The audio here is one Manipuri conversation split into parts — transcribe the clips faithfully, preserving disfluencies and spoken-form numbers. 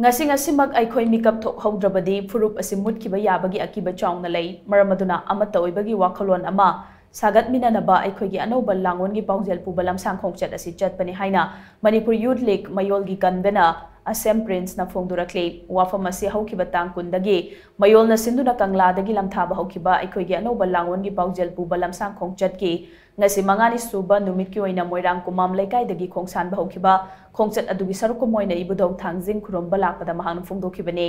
ꯉꯁꯤ ꯉꯁꯤꯃꯛ ꯑꯩꯈꯣꯏ ꯃꯤꯀꯞ ꯊꯣꯛꯍꯧꯗ꯭ꯔꯕꯗꯤ ꯐꯨꯔꯨꯞ ꯑꯁꯤ ꯃꯨꯠꯈꯤꯕ ꯌꯥꯕꯒꯤ ꯑꯀꯤꯕ ꯆꯥꯎꯅ ꯂꯩ꯫ ꯃꯔꯝ ꯑꯗꯨꯅ ꯑꯃꯠꯇ ꯑꯣꯏꯕꯒꯤ ꯋꯥꯈꯜꯂꯣꯟ ꯑꯃ ꯁꯥꯒꯠꯃꯤꯟꯅꯅꯕ ꯑꯩꯈꯣꯏꯒꯤ ꯑꯅꯧꯕ ꯂꯥꯡꯑꯣꯟꯒꯤ ꯄꯥꯎꯖꯦꯜ ꯄꯨꯕ ꯂꯝꯁꯥꯡ ꯈꯣꯡꯆꯠ ꯑꯁꯤ ꯆꯠꯄꯅꯤ ꯍꯥꯏꯅ ꯃꯅꯤꯄꯨꯔ ꯌꯨꯠ ꯂꯤꯒ ꯃꯌꯣꯜꯒꯤ ꯀꯟꯚꯦꯅꯔ ꯑꯁꯦꯝ ꯄ꯭ꯔꯤꯟꯁꯅ ꯐꯣꯡꯗꯣꯔꯛꯂꯤ꯫ ꯋꯥꯐꯝ ꯑꯁꯤ ꯍꯧꯈꯤꯕ ꯇꯥꯡ ꯀꯨꯟꯗꯒꯤ ꯃꯌꯣꯜꯅ ꯁꯤꯟꯗꯨꯅ ꯀꯪꯂꯥꯗꯒꯤ ꯂꯝꯊꯥꯕ ꯍꯧꯈꯤꯕ ꯑꯩꯈꯣꯏꯒꯤ ꯑꯅꯧꯕ ꯂꯥꯡꯑꯣꯟꯒꯤ ꯄꯥꯎꯖꯦꯜ ꯄꯨꯕ ꯂꯝꯁꯥꯡ ꯈꯣꯡꯆꯠꯀꯤ ꯉꯁꯤ ꯃꯉꯥꯅꯤ ꯁꯨꯕ ꯅꯨꯃꯤꯠꯀꯤ ꯑꯣꯏꯅ ꯃꯣꯏꯔꯥꯡ ꯀꯨꯃꯥꯝ ꯂꯩꯀꯥꯏꯗꯒꯤ ꯈꯣꯡꯁꯥꯟꯕ ꯍꯧꯈꯤꯕ ꯈꯣꯡꯆꯠ ꯑꯗꯨꯒꯤ ꯁꯔꯨꯛ ꯑꯃ ꯑꯣꯏꯅ ꯏꯕꯨꯙꯧ ꯊꯥꯡꯖꯤꯡ ꯈꯨꯔꯨꯝꯕ ꯂꯥꯛꯄꯗ ꯃꯍꯥꯛꯅ ꯐꯣꯡꯗꯣꯛꯈꯤꯕꯅꯤ꯫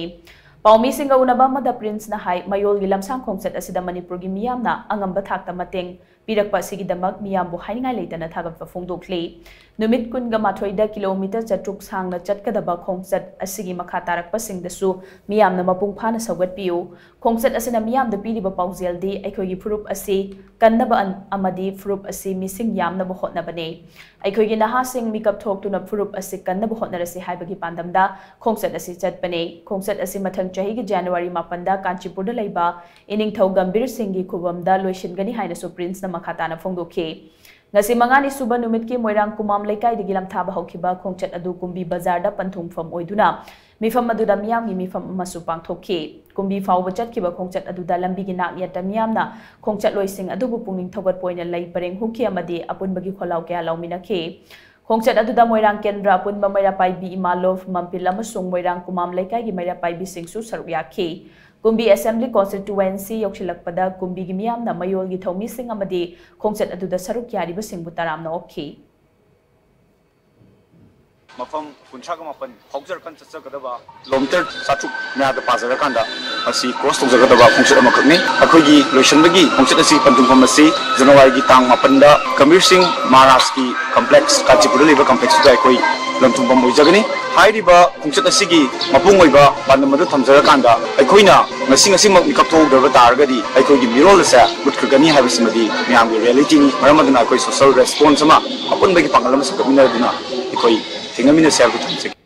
ꯄꯥꯎꯃꯤꯁꯤꯡꯒ ꯎꯅꯕ ꯑꯃꯗ ꯄ꯭ꯔꯤꯟꯁꯅ ꯍꯥꯏ, ꯃꯌꯣꯜꯒꯤ ꯂꯝꯁꯥꯡ ꯈꯣꯡꯆꯠ ꯑꯁꯤꯗ ꯃꯅꯤꯄꯨꯔꯒꯤ ꯃꯤꯌꯥꯝꯅ ꯑꯉꯝꯕ ꯊꯥꯛꯇ ꯃꯇꯦꯡ ꯄꯤꯔꯛꯄ ꯑꯁꯤꯒꯤꯗꯃꯛ ꯃꯤꯌꯥꯝꯕꯨ ꯍꯥꯏꯅꯤꯡꯉꯥꯏ ꯂꯩꯇꯅ ꯊꯥꯒꯠꯄ ꯐꯣꯡꯗꯣꯛꯂꯤ꯫ ꯅꯨꯃꯤꯠ ꯀꯨꯟꯒ ꯃꯥꯊꯣꯏꯗ ꯀꯤꯂꯣꯃꯤꯇꯔ ꯆꯥꯇ꯭ꯔꯨꯛ ꯁꯥꯡꯅ ꯆꯠꯀꯗꯕ ꯈꯣꯡꯆꯠ ꯑꯁꯤꯒꯤ ꯃꯈꯥ ꯇꯥꯔꯛꯄꯁꯤꯡꯗꯁꯨ ꯃꯤꯌꯥꯝꯅ ꯃꯄꯨꯡ ꯐꯥꯅ ꯁꯧꯒꯠꯄꯤꯌꯨ꯫ ꯈꯣꯡꯆꯠ ꯑꯁꯤꯅ ꯃꯤꯌꯥꯝꯗ ꯄꯤꯔꯤꯕ ꯄꯥꯎꯖꯦꯜꯗꯤ ꯑꯩꯈꯣꯏꯒꯤ ꯐꯨꯔꯨꯞ ꯑꯁꯤ ꯀꯟꯅꯕ ꯑꯟ-, ꯑꯃꯗꯤ ꯐꯨꯔꯨꯞ ꯑꯁꯤ ꯃꯤꯁꯤꯡ ꯌꯥꯝꯅꯕ ꯍꯣꯠꯅꯕꯅꯤ꯫ ꯑꯩꯈꯣꯏꯒꯤ ꯅꯍꯥꯁꯤꯡ ꯃꯤꯀꯞ ꯊꯣꯛꯇꯨꯅ ꯐꯨꯔꯨꯞ ꯑꯁꯤ ꯀꯟꯅꯕ ꯍꯣꯠꯅꯔꯁꯤ ꯍꯥꯏꯕꯒꯤ ꯄꯥꯟꯗꯝꯗ ꯈꯣꯡꯆꯠ ꯑꯁꯤ ꯆꯠꯄꯅꯤ꯫ ꯈꯣꯡꯆꯠ ꯑꯁꯤ ꯃꯊꯪ ꯆꯍꯤꯒꯤ ꯖꯅꯋꯥꯔꯤ ꯃꯥꯄꯟꯗ ꯀꯥꯟꯆꯤꯄꯨꯔꯗ ꯂꯩꯕ ꯏꯅꯤꯡꯊꯧ ꯒꯝꯚꯤꯔ ꯁꯤꯡꯒꯤ ꯈꯨꯕꯝꯗ ꯂꯣꯏꯁꯤꯟꯒꯅꯤ ꯍꯥꯏꯅꯁꯨ ꯄ꯭ꯔꯤꯟꯁꯅ ꯃꯈꯥ ꯇꯥꯅ ꯐꯣꯡꯗꯣꯛꯈꯤ꯫ ꯉꯁꯤ ꯃꯉꯥꯅꯤ ꯁꯨꯕ ꯅꯨꯃꯤꯠꯀꯤ ꯃꯣꯏꯔꯥꯡ ꯀꯨꯃꯥꯝ ꯂꯩꯀꯥꯏꯗꯒꯤ ꯂꯝꯊꯥꯕ ꯍꯧꯈꯤꯕ ꯈꯣꯡꯆꯠ ꯑꯗꯨ ꯀꯨꯝꯕꯤ ꯕꯖꯥꯔꯗ ꯄꯟꯊꯨꯡꯐꯝ ꯑꯣꯏꯗꯨꯅ ꯃꯤꯐꯝ ꯑꯗꯨꯗ ꯃꯤꯌꯥꯝꯒꯤ ꯃꯤꯐꯝ ꯑꯃꯁꯨ ꯄꯥꯡꯊꯣꯛꯈꯤ꯫ ꯀꯨꯝꯕꯤ ꯐꯥꯎꯕ ꯆꯠꯈꯤꯕ ꯈꯣꯡꯆꯠ ꯑꯗꯨꯗ ꯂꯝꯕꯤꯒꯤ ꯅꯥꯛ ꯌꯦꯠꯇ ꯃꯤꯌꯥꯝꯅ ꯈꯣꯡꯆꯠꯂꯣꯏꯁꯤꯡ ꯑꯗꯨꯕꯨ ꯄꯨꯛꯅꯤꯡ ꯊꯧꯒꯠꯄ ꯑꯣꯏꯅ ꯂꯩ ꯄꯔꯦꯡ ꯍꯨꯛꯈꯤ ꯑꯃꯗꯤ ꯑꯄꯨꯟꯕꯒꯤ ꯈꯣꯜꯂꯥꯎ ꯀꯌꯥ ꯂꯥꯎꯃꯤꯟꯅꯈꯤ꯫ ꯈꯣꯡꯆꯠ ꯑꯗꯨꯗ ꯃꯣꯏꯔꯥꯡ ꯀꯦꯟꯗ꯭ꯔ ꯑꯄꯨꯟꯕ ꯃꯩꯔꯥ ꯄꯥꯏꯕꯤ ꯏꯃꯥꯂꯣꯐ, ꯃꯝꯄꯤꯜ ꯑꯃꯁꯨꯡ ꯃꯣꯏꯔꯥꯡ ꯀꯨꯃꯥꯝ ꯂꯩꯀꯥꯏꯒꯤ ꯃꯩꯔꯥ ꯄꯥꯏꯕꯤꯁꯤꯡꯁꯨ ꯁꯔꯨꯛ ꯌꯥꯈꯤ꯫ ꯀꯨꯝꯕꯤ ꯑꯦꯁꯦꯝꯕ꯭ꯂꯤ ꯀꯣꯟꯁꯇꯤꯇ꯭ꯌꯨꯑꯦꯟꯁꯤ ꯌꯧꯁꯤꯜꯂꯛꯄꯗ ꯀꯨꯝꯕꯤꯒꯤ ꯃꯤꯌꯥꯝꯅ ꯃꯌꯣꯜꯒꯤ ꯊꯧꯃꯤꯁꯤꯡ ꯑꯃꯗꯤ ꯈꯣꯡꯆꯠ ꯑꯗꯨꯗ ꯁꯔꯨꯛ ꯌꯥꯔꯤꯕꯁꯤꯡꯕꯨ ꯇꯔꯥꯝꯅ ꯑꯣꯛꯈꯤ꯫ ꯃꯐꯝ ꯀꯨꯟꯊ꯭ꯔꯥꯒ ꯃꯥꯄꯟ ꯐꯥꯎꯖꯔꯀꯥꯟ ꯆꯠꯆꯒꯗꯕ ꯀꯤꯂꯣꯃꯤꯇꯔ ꯆꯥꯇ꯭ꯔꯨꯛ ꯃꯌꯥꯗ ꯄꯥꯖꯔꯀꯥꯟꯗ ꯃꯁꯤ ꯀ꯭ꯔꯣꯁ ꯇꯧꯖꯒꯗꯕ ꯈꯣꯡꯆꯠ ꯑꯃꯈꯛꯅꯤ꯫ ꯑꯩꯈꯣꯏꯒꯤ ꯂꯣꯏꯁꯤꯟꯕꯒꯤ ꯈꯣꯡꯆꯠ ꯑꯁꯤ ꯄꯟꯊꯨꯡꯐꯝ ꯑꯁꯤ ꯖꯅꯋꯥꯔꯤꯒꯤ ꯇꯥꯡ ꯃꯥꯄꯟꯗ ꯀꯕꯤꯔ ꯁꯤꯡ ꯃꯍꯥꯔꯥꯖꯀꯤ ꯀꯝꯄ꯭ꯂꯦꯛꯁ, ꯀꯥꯟꯆꯤꯄꯨꯔꯗ ꯂꯩꯕ ꯀꯝꯄ꯭ꯂꯦꯛꯁꯇꯨꯗ ꯑꯩꯈꯣꯏ ꯂꯝꯊꯨꯡꯐꯝ ꯑꯣꯏꯖꯒꯅꯤ꯫ ꯍꯥꯏꯔꯤꯕ ꯈꯣꯡꯆꯠ ꯑꯁꯤꯒꯤ ꯃꯄꯨꯡ ꯑꯣꯏꯕ ꯄꯥꯟꯗꯝ ꯑꯗꯨ ꯊꯝꯖꯔꯀꯥꯟꯗ ꯑꯩꯈꯣꯏꯅ ꯉꯁꯤ ꯉꯁꯤꯃꯛ ꯃꯤꯀꯞ ꯊꯣꯛꯍꯧꯗ꯭ꯔꯕ ꯇꯥꯔꯒꯗꯤ ꯑꯩꯈꯣꯏꯒꯤ ꯃꯤꯔꯣꯜ ꯑꯁꯦ ꯃꯨꯠꯈ꯭ꯔꯒꯅꯤ ꯍꯥꯏꯕꯁꯤꯃꯗꯤ ꯃꯌꯥꯝꯒꯤ ꯔꯤꯌꯦꯂꯤꯇꯤꯅꯤ꯫ ꯃꯔꯝ ꯑꯗꯨꯅ ꯑꯩꯈꯣꯏ ꯁꯣꯁꯤꯌꯦꯜ ꯔꯦꯁꯄꯣꯟꯁ ꯑꯃ, ꯑꯄꯨꯟꯕꯒꯤ ꯄꯥꯡꯒꯜ ꯑꯃ ꯁꯦꯝꯒꯠꯃꯤꯟꯅꯗꯨꯅ ꯑꯩꯈꯣꯏ ꯊꯦꯡꯅꯃꯤꯟꯅꯁꯤ ꯍꯥꯏꯕꯗꯨ ꯊꯝꯖꯒꯦ꯫